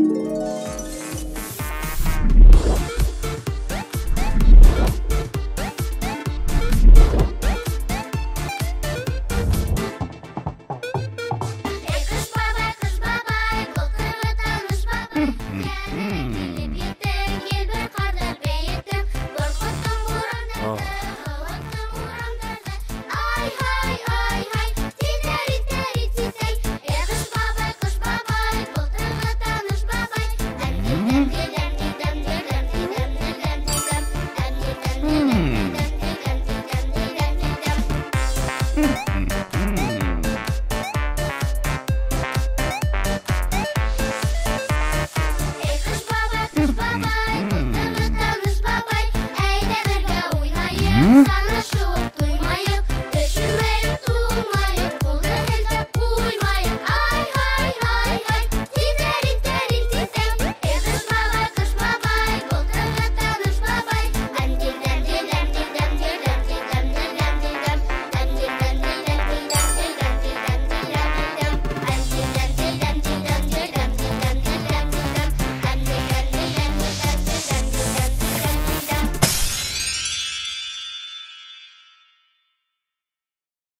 Эй, Ҡыш бабай, Ҡыш бабай, былтырғы таныш бабай, килеп еттең, елбер ҡарҙар бейеттең, ҡурҡыттың бурандарҙы, һыуыттың урамдарҙы. Ай-һай, ай-һай, титәри-тәри-титай. Эй, Ҡыш бабай, Ҡыш бабай, былтырғы таныш бабай, әм-дим, дәм, дим, дәм, дим, дәм, дим, дәм, дим, дәм, әм-дим, дәм, дим, дәм, дим, дәм, дим, дәм, дим, дәм. Эй, Ҡыш бабай, Ҡыш бабай, былтырғы таныш бабай, әйҙә бергә уйнайыҡ.